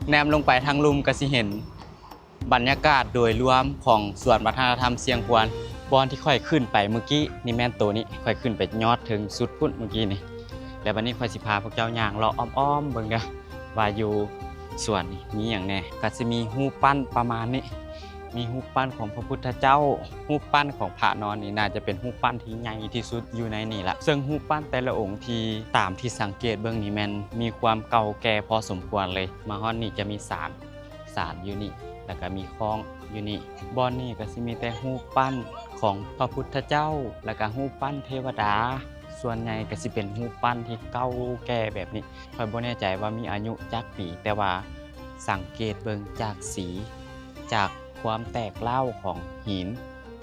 ແນມລົງໄປທາງລຸ່ມກໍຊິເຫັນບັນຍາກາດໂດຍລວມຂອງສວນວັດທະນະທຳຊຽງຄວນ. ບ່ອນທີ່ຂ້ອຍຂຶ້ນໄປເມື່ອກີ້ນີ້ແມ່ນໂຕນີ້, ຂ້ອຍຂຶ້ນໄປຍອດເທິງສຸດພຸ້ນເມື່ອກີ້ນີ້. ແລ້ວບັດນີ້ຂ້ອຍຊິພາພວກເຈົ້າຍ່າງເລາະອ້ອມໆເບິ່ງເດີ ວ່າຢູ່ສວນນີ້ມີຫຍັງແດ່. ກໍຊິມີຮູບປັ້ນປະມານນີ້, ມີຮູບປັ້ນຂອງພະພຸດທະເຈົ້າ, ຮູບປັ້ນຂອງພະນອນນີ້ ໜ້າຈະເປັນຮູບປັ້ນທີ່ໃຫຍ່ທີ່ສຸດຢູ່ໃນນີ້ລະ. ເຊິ່ງຮູບປັ້ນແຕ່ລະອົງທີ່ ຕາມທີ່ສັງເກດເບິ່ງນີ້ແມ່ນມີຄວາມເກົ່າແກ່ພໍສົມຄວນເລີຍ. ມາຮອດນີ້ຈະມີສານ, ສານຢູ່ນີ້ ແລ້ວກະມີຄ້ອງຢູ່ນີ້. ບ່ອນນີ້ກໍຊິມີແຕ່ຮູບປັ້ນຂອງພະພຸດທະເຈົ້າ ແລ້ວກະຮູບປັ້ນເທວະດາ. ສ່ວນໃຫຍ່ກໍຊິເປັນຮູບປັ້ນທີ່ເກົ່າແກ່ແບບນີ້. ຂ້ອຍບໍ່ແນ່ໃຈວ່າມີອາຍຸຈັກປີ, ແຕ່ວ່າສັງເກດເບິ່ງຈາກສີ, ຈາກຄວາມແຕກຮ້າວຂອງຫີນ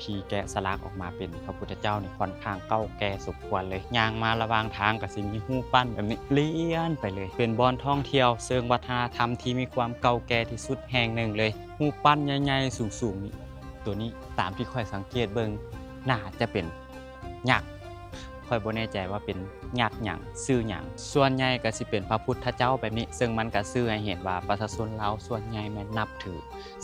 ທີ່ແກະສະຫຼັກອອກມາເປັນພະພຸດທະເຈົ້ານີ້ ຂ້ອນຂ້າງເກົ່າແກ່ສົມຄວນເລີຍ. ຍ່າງມາລະຫວ່າງທາງກໍຊິມີຮູບປັ້ນແບບນີ້ລຽນໄປເລີຍ. ເປັນບ່ອນທ່ອງທ່ຽວເຊີງວັດທະນະທຳທີ່ມີຄວາມເກົ່າແກ່ທີ່ສຸດແຫ່ງໜຶ່ງເລີຍ. ຮູບປັ້ນໃຫຍ່ໆສູງໆນີ້, ໂຕນີ້ຕາມທີ່ຂ້ອຍສັງເກດເບິ່ງ ໜ້າຈະເປັນ ຍັກ. ຂ້ອຍບໍ່ແນ່ໃຈວ່າເປັນຍັກຫຍັງ, ຊື່ຫຍັງ. ສ່ວນໃຫຍ່ກໍຊິເປັນພະພຸດທະເຈົ້າແບບນີ້, ເຊິ່ງມັນກໍສື່ໃຫ້ເຫັນວ່າປະຊາຊົນລາວສ່ວນໃຫຍ່ແມ່ນນັບຖື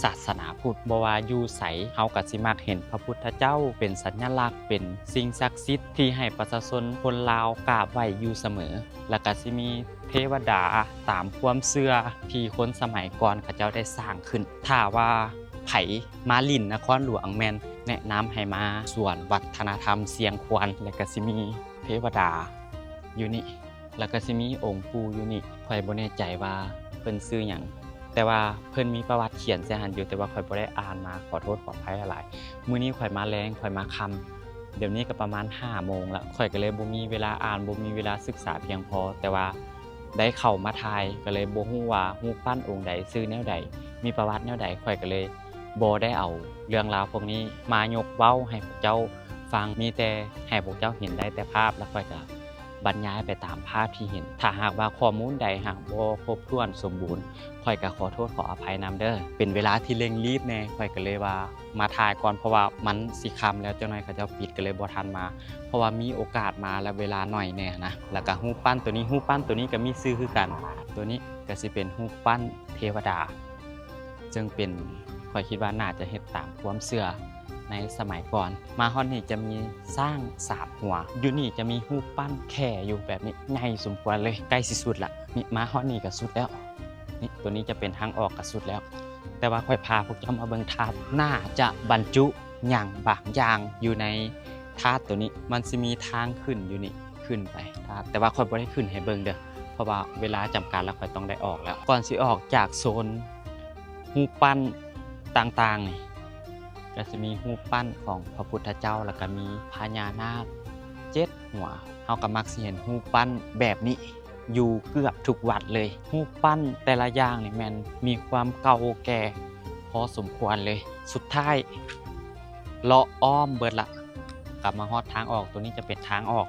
ສາສະໜາພຸດ. ບໍ່ວ່າຢູ່ໃສ, ເຮົາກໍຊິມັກເຫັນພະພຸດທະເຈົ້າເປັນສັນຍະລັກ, ເປັນສິ່ງສັກສິດທີ່ໃຫ້ປະຊາຊົນຄົນລາວກາບໄຫວ້ຢູ່ສະເໝີ. ແລ້ວກໍຊິມີເທວະດາຕາມຄວາມເຊື່ອທີ່ຄົນສະໄໝກ່ອນເຂົາເຈົ້າໄດ້ສ້າງຂຶ້ນ. ຖ້າວ່າ ໃຜມາຫຼິ້ນນະຄອນຫຼວງ ແມ່ນແນະນຳໃຫ້ມາສວນວັດທະນະທຳຊຽງຄວນ ແລ້ວກະຊິມີເທວະດາຢູ່ນີ້ ແລ້ວກະຊິມີອົງປູ່ຢູ່ນີ້. ຂ້ອຍບໍ່ແນ່ໃຈວ່າເພິ່ນຊື່ຫຍັງ, ແຕ່ວ່າເພິ່ນມີປະຫວັດຂຽນໃສ່ຫັ້ນຢູ່, ແຕ່ວ່າຂ້ອຍບໍ່ໄດ້ອ່ານມາ, ຂໍໂທດຂໍອະໄພຫຼາຍໆ. ມື້ນີ້ຂ້ອຍມາແລງ, ຂ້ອຍມາຄ່ຳ, ດຽວນີ້ກະປະມານຫ້າໂມງລະ, ຂ້ອຍກະເລີຍບໍ່ມີເວລາອ່ານ, ບໍ່ມີເວລາສຶກສາພຽງພໍ, ແຕ່ວ່າ ໄດ້ເຂົ້າມາຖ່າຍ ກໍເລີຍບໍ່ຮູ້ວ່າຮູບປັ້ນອົງໃດ ຊື່ແນວໃດ ມີປະຫວັດແນວໃດ. ຂ້ອຍກໍເລີຍບໍ່ໄດ້ເອົາເລື່ອງລາວພວກນີ້ມາຍົກເວົ້າໃຫ້ພວກເຈົ້າຟັງ, ມີແຕ່ໃຫ້ພວກເຈົ້າເຫັນໄດ້ແຕ່ພາບ ແລ້ວຂ້ອຍກໍບັນຍາຍໄປຕາມພາບທີ່ເຫັນ. ຖ້າຫາກວ່າຂໍ້ມູນໃດຫາກບໍ່ຄົບຖ້ວນສົມບູນ, ຂ້ອຍກໍຂໍໂທດຂໍອະໄພນຳເດີ. ເປັນເວລາທີ່ເລັ່ງລີບແດ່, ຂ້ອຍກໍເລີຍວ່າ ມາຖ່າຍກ່ອນ ເພາະວ່າມັນຊິຄ່ຳແລ້ວ, ຈັກໜ້ອຍເຂົາເຈົ້າປິດ ກໍເລີຍບໍ່ທັນມາ, ເພາະວ່າມີໂອກາດມາແລ້ວເວລາໜ້ອຍແດ່ນະ. ແລ້ວກະຮູບປັ້ນໂຕນີ້, ຮູບປັ້ນໂຕນີ້ກະມີຊື່ຄືກັນ, ໂຕນີ້ກະຊິເປັນຮູບປັ້ນເທວະດາ, ເຊິ່ງເປັນ, ຂ້ອຍຄິດວ່າໜ້າຈະເຮັດຕາມຄວາມເຊື່ອໃນສະໄໝກ່ອນ. ມາຮອດນີ້ຈະມີຊ້າງສາມຫົວ, ຢູ່ນີ້ຈະມີຮູບປັ້ນແຂ້ຢູ່ແບບນີ້ ໃຫຍ່ສົມຄວນເລີຍ, ໃກ້ຊິສຸດລະ. ນີ້ ມາຮອດນີ້ກະສຸດແລ້ວ, ນີ້ ໂຕນີ້ຈະເປັນທາງອອກກະສຸດແລ້ວ. ແຕ່ວ່າຂ້ອຍພາພວກເຈົ້າມາເບິ່ງທາດ, ໜ້າຈະບັນຈຸຫຍັງບາງຢ່າງຢູ່ໃນທາດໂຕນີ້. ມັນຊິມີທາງຂຶ້ນຢູ່ນີ້, ຂຶ້ນໄປທາດ, ແຕ່ວ່າຂ້ອຍບໍ່ໄດ້ຂຶ້ນໃຫ້ເບິ່ງເດີ, ເພາະວ່າເວລາຈຳກັດແລ້ວ, ຂ້ອຍຕ້ອງໄດ້ອອກແລ້ວ. ກ່ອນຊິອອກຈາກໂຊນຮູບປັ້ນຕ່າງໆນີ້, ກະຊິມີຮູບປັ້ນຂອງພະພຸດທະເຈົ້າ, ແລ້ວກະມີພະຍານາກເຈັດຫົວ. ເຮົາກະມັກຊິເຫັນຮູບປັ້ນແບບນີ້ ຢູ່ເກືອບທຸກວັດເລີຍ. ຮູບປັ້ນແຕ່ລະຢ່າງນີ້ແມ່ນມີຄວາມເກົ່າແກ່ພໍສົມຄວນເລີຍ. ສຸດທ້າຍເລາະອ້ອມເບິດລະ, ກັບມາຮອດທາງອອກ. ໂຕນີ້ຈະເປັນທາງອອກ.